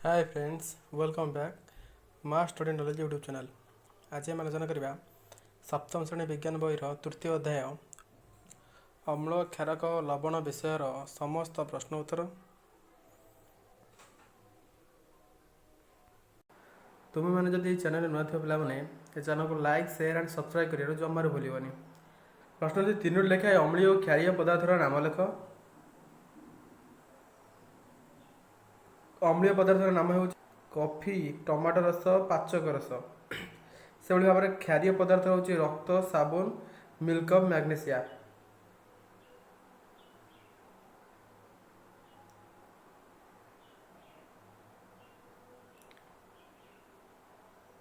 Hi friends, welcome back ମା study knowledge YouTube channel. ଆଜି ଆମେ ଆଲୋଚନା କରିବା ସପ୍ତମ ଶ୍ରେଣୀ ବିଜ୍ଞାନ ବହିର ତୃତୀୟ ଅଧ୍ୟାୟ ଅମ୍ଳ, କ୍ଷାରକ, ଲବଣ ବିଷୟର ସମସ୍ତ ପ୍ରଶ୍ନ ଉତ୍ତର। ତୁମେମାନେ ଯଦି ଏହି ଚ୍ୟାନେଲରେ ନୂଆ ଥିବ ପିଲାମାନେ, ଏ ଚ୍ୟାନେଲକୁ ଲାଇକ୍, ସେୟାର ଆଣ୍ଡ ସବସ୍କ୍ରାଇବ୍ କରିବାକୁ ଜମାରୁ ଭୁଲିବନି। ପ୍ରଶ୍ନ ଅଛି ତିନୋଟି ଲେଖାଏଁ ଅମ୍ଳୀୟ ଓ କ୍ଷାରୀୟ ପଦାର୍ଥର ନାମ ଲେଖ। ଅମ୍ଳୀୟ ପଦାର୍ଥର ନାମ ହେଉଛି କଫି, ଟମାଟୋ ରସ, ପାଚକ ରସ। ସେଭଳି ଭାବରେ କ୍ଷାରୀୟ ପଦାର୍ଥ ହେଉଛି ରକ୍ତ, ସାବୁନ, ମିଲ୍କ ଅଫ୍ ମ୍ୟାଗ୍ନେସିଆ।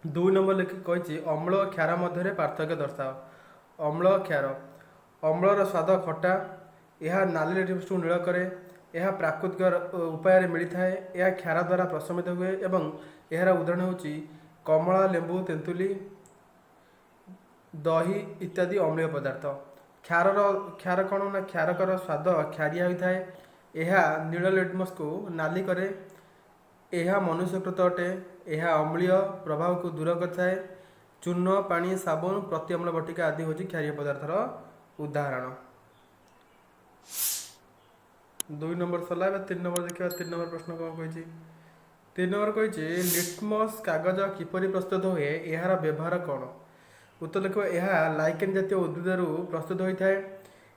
2 ନମ୍ବର ଲେଖି କହିଛି, ଅମ୍ଳ ଓ କ୍ଷାର ମଧ୍ୟରେ ପାର୍ଥକ୍ୟ ଦର୍ଶାଅ। ଅମ୍ଳ କ୍ଷାର: ଅମ୍ଳର ସ୍ୱାଦ ଖଟା, ଏହା ନାଲି ଲିଟମସକୁ ନୀଳ କରେ, ଏହା ପ୍ରାକୃତିକ ଉପାୟରେ ମିଳିଥାଏ, ଏହା କ୍ଷାର ଦ୍ୱାରା ପ୍ରଶମିତ ହୁଏ ଏବଂ ଏହାର ଉଦାହରଣ ହେଉଛି କମଳା, ଲେମ୍ବୁ, ତେନ୍ତୁଲି, ଦହି ଇତ୍ୟାଦି ଅମ୍ଳୀୟ ପଦାର୍ଥ। କ୍ଷାରର କ୍ଷାର କ'ଣ ନା କ୍ଷାରକର ସ୍ୱାଦ କ୍ଷାରିଆ ହୋଇଥାଏ, ଏହା ନୀଳ ଲିଟମସକୁ ନାଲି କରେ, ଏହା ମନୁଷ୍ୟକୃତ ଅଟେ, ଏହା ଅମ୍ଳୀୟ ପ୍ରଭାବକୁ ଦୂର କରିଥାଏ। ଚୂନ, ପାଣି, ସାବୁନ, ପ୍ରତିଅମ୍ଳ ବଟିକା ଆଦି ହେଉଛି କ୍ଷାରୀୟ ପଦାର୍ଥର ଉଦାହରଣ। 2 ନମ୍ବର ସରିଲା, ଏବେ 3 ନମ୍ବର ଦେଖିବା। 3 ନମ୍ବର ପ୍ରଶ୍ନ କ'ଣ କହିଛି? 3 ନମ୍ବର କହିଛି, ଲିଟମସ୍ କାଗଜ କିପରି ପ୍ରସ୍ତୁତ ହୁଏ, ଏହାର ବ୍ୟବହାର କ'ଣ? ଉତ୍ତର ଲେଖିବ, ଏହା ଲାଇକେନ୍ ଜାତୀୟ ଉଦ୍ଭିଦରୁ ପ୍ରସ୍ତୁତ ହୋଇଥାଏ,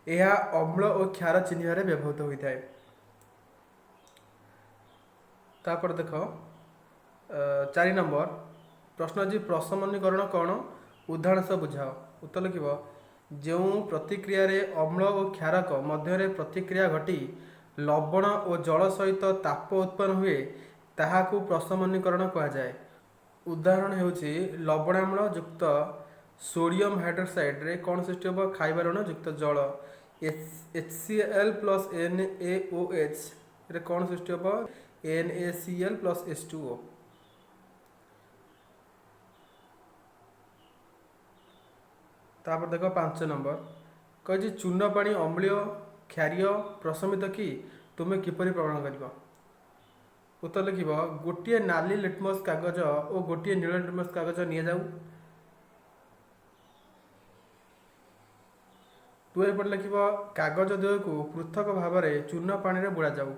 ଏହା ଅମ୍ଳ ଓ କ୍ଷାର ଚିହ୍ନିବାରେ ବ୍ୟବହୃତ ହୋଇଥାଏ। ତାପରେ ଦେଖ 4 ନମ୍ବର ପ୍ରଶ୍ନ ଅଛି, ପ୍ରଶମନୀକରଣ କ'ଣ, ଉଦାହରଣ ସହ ବୁଝାଅ। ଉତ୍ତର ଲେଖିବ, ଯେଉଁ ପ୍ରତିକ୍ରିୟାରେ ଅମ୍ଳ ଓ କ୍ଷାରକ ମଧ୍ୟରେ ପ୍ରତିକ୍ରିୟା ଘଟି ଲବଣ ଓ ଜଳ ସହିତ ତାପ ଉତ୍ପନ୍ନ ହୁଏ, ତାହାକୁ ପ୍ରଶମନୀକରଣ କୁହାଯାଏ। ଉଦାହରଣ ହେଉଛି ଲବଣାମ୍ଳ ଯୁକ୍ତ ସୋଡ଼ିୟମ ହାଇଡ୍ରୋକ୍ସାଇଡ଼ରେ କ'ଣ ସୃଷ୍ଟି ହେବ? ଖାଇବା ଲୁଣ ଯୁକ୍ତ ଜଳ। H C L plus N A O H ରେ କ'ଣ ସୃଷ୍ଟି ହେବ? N A C L plus H two ଓ। ତାପରେ ଦେଖ 5 ନମ୍ବର କହିଛି, ଚୂନ ପାଣି ଅମ୍ଳୀୟ, କ୍ଷାରୀୟ, ପ୍ରଶମିତ କି? ତୁମେ କିପରି ପ୍ରମାଣ କରିବ? ଉତ୍ତର ଲେଖିବ, ଗୋଟିଏ ନାଲି ଲିଟମସ୍ କାଗଜ ଓ ଗୋଟିଏ ନୀଳ ଲିଟମସ୍ କାଗଜ ନିଆଯାଉ। ଟୁ ଏପଟେ ଲେଖିବ, କାଗଜ ଦ୍ୱୟକୁ ପୃଥକ ଭାବରେ ଚୂନ ପାଣିରେ ବୁଡ଼ାଯାଉ।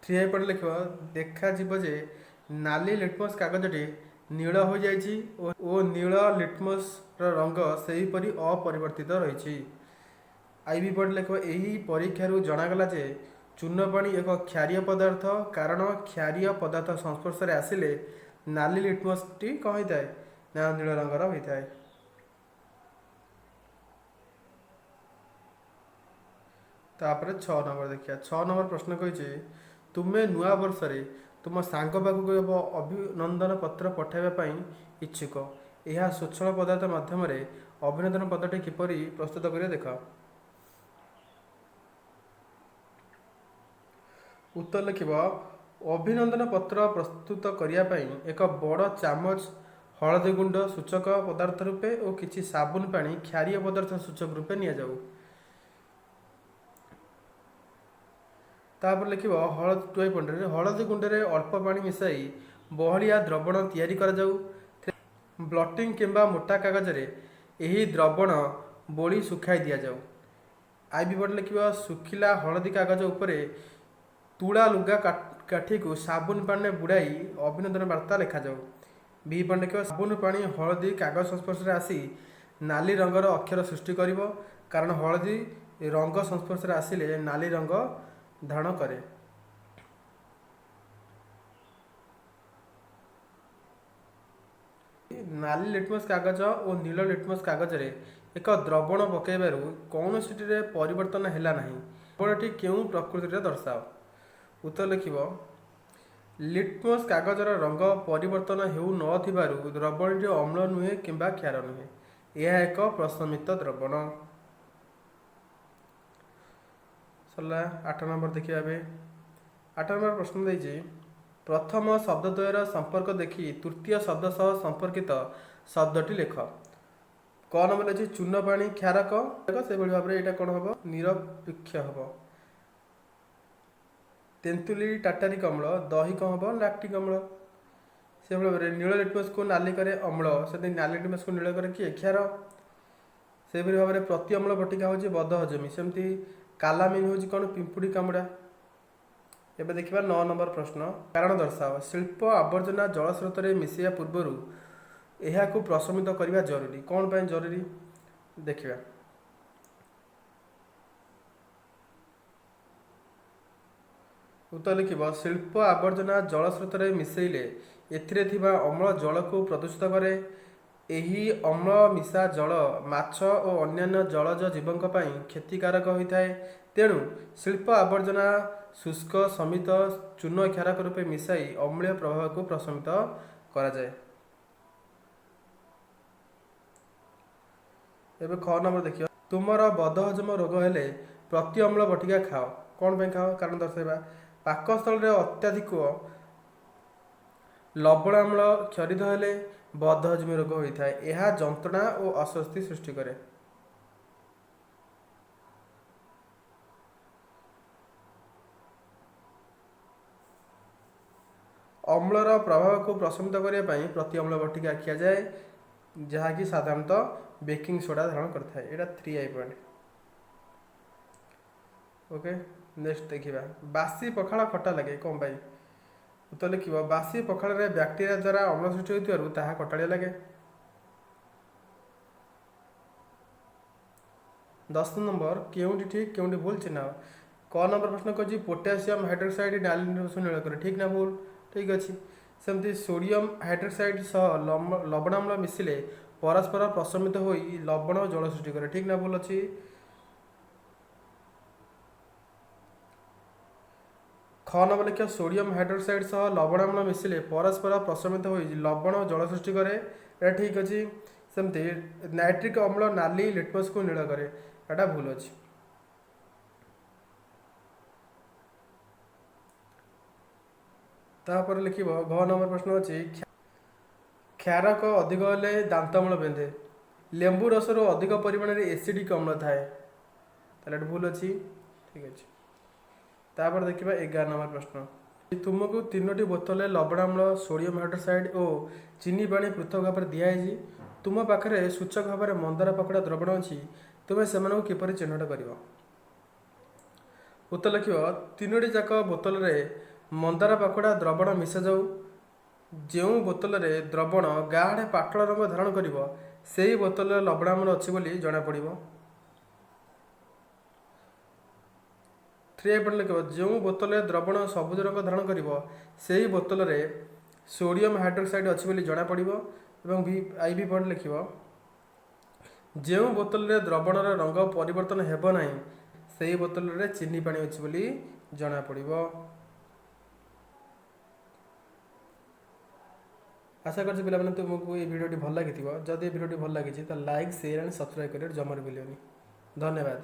ଥ୍ରୀ ଏପଟେ ଲେଖିବ, ଦେଖାଯିବ ଯେ ନାଲି ଲିଟମସ୍ କାଗଜଟି ନୀଳ ହୋଇଯାଇଛି ଓ ନୀଳ ଲିଟମସ୍ର ରଙ୍ଗ ସେହିପରି ଅପରିବର୍ତ୍ତିତ ରହିଛି। I ବି ପଏଣ୍ଟ ଲେଖିବ, ଏହି ପରୀକ୍ଷାରୁ ଜଣାଗଲା ଯେ ଚୂନ ପାଣି ଏକ କ୍ଷାରୀୟ ପଦାର୍ଥ, କାରଣ କ୍ଷାରୀୟ ପଦାର୍ଥ ସଂସ୍ପର୍ଶରେ ଆସିଲେ ନାଲି ଲିଟମସ୍ଟି କ'ଣ ହୋଇଥାଏ ନା ନୀଳ ରଙ୍ଗର ହୋଇଥାଏ। ତାପରେ 6 ନମ୍ବର ଦେଖିବା। 6 ନମ୍ବର ପ୍ରଶ୍ନ କହିଛି, ତୁମେ ନୂଆ ବର୍ଷରେ ତୁମ ସାଙ୍ଗ ପାଖକୁ ଏକ ଅଭିନନ୍ଦନ ପତ୍ର ପଠାଇବା ପାଇଁ ଇଚ୍ଛୁକ। ଏହା ସ୍ୱଚ୍ଛଳ ପଦାର୍ଥ ମାଧ୍ୟମରେ ଅଭିନନ୍ଦନ ପତ୍ରଟି କିପରି ପ୍ରସ୍ତୁତ କରିବ ଦେଖ। ଉତ୍ତର ଲେଖିବ, ଅଭିନନ୍ଦନ ପତ୍ର ପ୍ରସ୍ତୁତ କରିବା ପାଇଁ ଏକ ବଡ଼ ଚାମଚ ହଳଦୀ ଗୁଣ୍ଡ ସୂଚକ ପଦାର୍ଥ ରୂପେ ଓ କିଛି ସାବୁନ ପାଣି କ୍ଷାରୀୟ ପଦାର୍ଥ ସୂଚକ ରୂପେ ନିଆଯାଉ। ତାପରେ ଲେଖିବ, ହଳଦୀ ଟୁଆଇ ପଏଣ୍ଟରେ ହଳଦୀ ଗୁଣ୍ଡରେ ଅଳ୍ପ ପାଣି ମିଶାଇ ବହଳିଆ ଦ୍ରବଣ ତିଆରି କରାଯାଉ। ବ୍ଲଟିଂ କିମ୍ବା ମୋଟା କାଗଜରେ ଏହି ଦ୍ରବଣ ବୋଳି ଶୁଖାଇ ଦିଆଯାଉ। I B point ଲେଖିବ, ଶୁଖିଲା ହଳଦୀ କାଗଜ ଉପରେ ତୁଳା ଲୁଗା କାଠିକୁ ସାବୁନ ପାଣିରେ ବୁଡ଼ାଇ ଅଭିନନ୍ଦନ ବାର୍ତ୍ତା ଲେଖାଯାଉ। ଭି ପଏଣ୍ଟ ଲେଖିବ, ସାବୁନ ପାଣି ହଳଦୀ କାଗଜ ସଂସ୍ପର୍ଶରେ ଆସି ନାଲି ରଙ୍ଗର ଅକ୍ଷର ସୃଷ୍ଟି କରିବ, କାରଣ ହଳଦୀ ରଙ୍ଗ ସଂସ୍ପର୍ଶରେ ଆସିଲେ ନାଲି ରଙ୍ଗ ଧାରଣ କରେ। ନାଲି ଲିଟମସ୍ କାଗଜ ଓ ନୀଳ ଲିଟମସ୍ କାଗଜରେ ଏକ ଦ୍ରବଣ ପକାଇବାରୁ କୌଣସିଟିରେ ପରିବର୍ତ୍ତନ ହେଲା ନାହିଁ, ଦ୍ରବଣଟି କେଉଁ ପ୍ରକୃତିର ଦର୍ଶାଅ। ଉତ୍ତର ଲେଖିବ, ଲିଟମସ୍ କାଗଜର ରଙ୍ଗ ପରିବର୍ତ୍ତନ ହେଉନଥିବାରୁ ଦ୍ରବଣଟି ଅମ୍ଳ ନୁହେଁ କିମ୍ବା କ୍ଷାର ନୁହେଁ, ଏହା ଏକ ପ୍ରଶମିତ ଦ୍ରବଣ। ସରିଲା। 8 ନମ୍ବର ଦେଖିବା ଏବେ। 8 ନମ୍ବର ପ୍ରଶ୍ନ ଦେଇଛି, ପ୍ରଥମ ଶବ୍ଦଦ୍ୱୟର ସମ୍ପର୍କ ଦେଖି ତୃତୀୟ ଶବ୍ଦ ସହ ସମ୍ପର୍କିତ ଶବ୍ଦଟି ଲେଖ। କ ନମ୍ବର ଅଛି ଚୂନ ପାଣି କ୍ଷାରକ, ସେଭଳି ଭାବରେ ଏଇଟା କ'ଣ ହେବ? ନିରପେକ୍ଷ ହେବ। ତେନ୍ତୁଲି ଟାଟାରିକ ଅମ୍ଳ, ଦହି କ'ଣ ହେବ? ଲାକ୍ଟିକ ଅମ୍ଳ। ସେଭଳି ଭାବରେ ନୀଳ ଲିଟମସକୁ ନାଲି କରେ ଅମ୍ଳ, ସେମିତି ନାଲି ଲିଟମସକୁ ନୀଳ କରେ କିଏ? କ୍ଷାର। ସେହିପରି ଭାବରେ ପ୍ରତି ଅମ୍ଳ ବଟିକା ହେଉଛି ବଦହଜମି, ସେମିତି କାଲାମିନ୍ ହେଉଛି କ'ଣ? ପିମ୍ପୁଡ଼ି କାମୁଡ଼ା। ଏବେ ଦେଖିବା 9 ନମ୍ବର ପ୍ରଶ୍ନ, କାରଣ ଦର୍ଶାଅ। ଶିଳ୍ପ ଆବର୍ଜନା ଜଳସ୍ରୋତରେ ମିଶାଇବା ପୂର୍ବରୁ ଏହାକୁ ପ୍ରଶମିତ କରିବା ଜରୁରୀ। କ'ଣ ପାଇଁ ଜରୁରୀ ଦେଖିବା। ଉତ୍ତର ଲେଖିବ, ଶିଳ୍ପ ଆବର୍ଜନା ଜଳସ୍ରୋତରେ ମିଶାଇଲେ ଏଥିରେ ଥିବା ଅମ୍ଳ ଜଳକୁ ପ୍ରଦୂଷିତ କରେ। ଏହି ଅମ୍ଳ ମିଶା ଜଳ ମାଛ ଓ ଅନ୍ୟାନ୍ୟ ଜଳଜ ଜୀବଙ୍କ ପାଇଁ କ୍ଷତିକାରକ ହୋଇଥାଏ। ତେଣୁ ଶିଳ୍ପ ଆବର୍ଜନା ଶୁଷ୍କ ସମିତ ଚୂନ କ୍ଷାରକ ରୂପେ ମିଶାଇ ଅମ୍ଳୀୟ ପ୍ରଭାବକୁ ପ୍ରଶମିତ କରାଯାଏ। ଏବେ ଖ ନମ୍ବର ଦେଖିବା, ତୁମର ବଦହଜମ ରୋଗ ହେଲେ ପ୍ରତି ଅମ୍ଳ ବଟିକା ଖାଅ। କ'ଣ ପାଇଁ ଖାଅ? କାରଣ ଦର୍ଶାଇବା। ପାକସ୍ଥଳରେ ଅତ୍ୟଧିକ ଲବଣାମ୍ଳ କ୍ଷରିତ ହେଲେ ବଦହଜମି ରୋଗ ହୋଇଥାଏ। ଏହା ଯନ୍ତ୍ରଣା ଓ ଅସ୍ୱସ୍ତି ସୃଷ୍ଟି କରେ। ଅମ୍ଳର ପ୍ରଭାବକୁ ପ୍ରଶମିତ କରିବା ପାଇଁ ପ୍ରତି ଅମ୍ଳ ବଟିକା ଖିଆଯାଏ, ଯାହାକି ସାଧାରଣତଃ ବେକିଂ ସୋଡ଼ା ଧାରଣ କରିଥାଏ। ଏଇଟା 3 I point. Okay, next ଦେଖିବା, ବାସି ପଖାଳ ଖଟା ଲାଗେ କ'ଣ ପାଇଁ? ଉତ୍ତର ଲେଖିବ, ବାସି ପଖାଳରେ ବ୍ୟାକ୍ଟେରିଆ ଦ୍ୱାରା ଅମ୍ଳ ସୃଷ୍ଟି ହୋଇଥିବାରୁ ତାହା ଖଟାଳିଆ ଲାଗେ। 10 ନମ୍ବର, କେଉଁଟି ଠିକ୍ କେଉଁଟି ଭୁଲ ଚିହ୍ନାଅ। କ ନମ୍ବର ପ୍ରଶ୍ନ କହୁଛି ପୋଟାସିୟମ୍ ହାଇଡ୍ରୋକ୍ସାଇଡ୍ ନାଲି ନୀଳ କରେ, ଠିକ୍ ନା ଭୁଲ? ଠିକ୍ ଅଛି। ସେମିତି ସୋଡ଼ିୟମ୍ ହାଇଡ୍ରୋକ୍ସାଇଡ୍ ସହ ଲବଣାମ୍ଳ ମିଶିଲେ ପରସ୍ପର ପ୍ରଶମିତ ହୋଇ ଲବଣ ଓ ଜଳ ସୃଷ୍ଟି କରେ, ଠିକ୍ ନା ଭୁଲ ଅଛି? ଖ ନମ୍ବର ଲେଖିବ, ସୋଡ଼ିୟମ୍ ହାଇଡ୍ରୋକ୍ସାଇଡ୍ ସହ ଲବଣାମ୍ଳ ମିଶିଲେ ପରସ୍ପର ପ୍ରଶମିତ ହୋଇ ଲବଣ ଓ ଜଳ ସୃଷ୍ଟି କରେ, ଏଇଟା ଠିକ୍ ଅଛି। ସେମିତି ନାଇଟ୍ରିକ୍ ଅମ୍ଳ ନାଲି ଲିଟମସକୁ ନୀଳ କରେ, ଏଇଟା ଭୁଲ ଅଛି। ତାପରେ ଲେଖିବ ଘ ନମ୍ବର ପ୍ରଶ୍ନ ଅଛି, କ୍ଷାରକ ଅଧିକ ହେଲେ ଦାନ୍ତମୂଳ ବିନ୍ଧେ। ଲେମ୍ବୁ ରସରୁ ଅଧିକ ପରିମାଣରେ ଏସିଡ଼ିକ୍ ଅମ୍ଳ ଥାଏ, ତାହେଲେ ଏଠି ଭୁଲ ଅଛି। ଠିକ୍ ଅଛି। ତାପରେ ଦେଖିବା 11 ନମ୍ବର ପ୍ରଶ୍ନ, ତୁମକୁ 3ଟି ବୋତଲରେ ଲବଣାମ୍ଳ, ସୋଡ଼ିୟମ୍ ହାଇଡ୍ରୋକ୍ସାଇଡ୍ ଓ ଚିନି ପାଣି ପୃଥକ ଭାବରେ ଦିଆଯାଇଛି। ତୁମ ପାଖରେ ସୂଚକ ଭାବରେ ମନ୍ଦାର ପାଖୁଡ଼ା ଦ୍ରବଣ ଅଛି। ତୁମେ ସେମାନଙ୍କୁ କିପରି ଚିହ୍ନଟ କରିବ? ଉତ୍ତର ଲେଖିବ, 3ଟି ଯାକ ବୋତଲରେ ମନ୍ଦାର ପାଖୁଡ଼ା ଦ୍ରବଣ ମିଶାଯାଉ। ଯେଉଁ ବୋତଲରେ ଦ୍ରବଣ ଗାଢ଼ ପାଟଳ ରଙ୍ଗ ଧାରଣ କରିବ ସେହି ବୋତଲରେ ଲବଣାମ୍ଳ ଅଛି ବୋଲି ଜଣାପଡ଼ିବ। 3 I point ଲେଖିବ, ଯେଉଁ ବୋତଲରେ ଦ୍ରବଣ ସବୁଜ ରଙ୍ଗ ଧାରଣ କରିବ ସେହି ବୋତଲରେ ସୋଡ଼ିୟମ୍ ହାଇଡ୍ରୋକ୍ସାଇଡ୍ ଅଛି ବୋଲି ଜଣାପଡ଼ିବ। ଏବଂ ଭି I V point ଲେଖିବ, ଯେଉଁ ବୋତଲରେ ଦ୍ରବଣର ରଙ୍ଗ ପରିବର୍ତ୍ତନ ହେବ ନାହିଁ ସେହି ବୋତଲରେ ଚିନି ପାଣି ଅଛି ବୋଲି ଜଣାପଡ଼ିବ। ଆଶା କରୁଛି ପିଲାମାନେ ତୁମକୁ ଏଇ ଭିଡ଼ିଓଟି ଭଲ ଲାଗିଥିବ। ଯଦି ଏ ଭିଡ଼ିଓଟି ଭଲ ଲାଗିଛି ତାହେଲେ ଲାଇକ୍, ସେୟାର ଆଣ୍ଡ ସବସ୍କ୍ରାଇବ୍ କରିବାକୁ ଜମାରୁ ଭୁଲିବନି। ଧନ୍ୟବାଦ।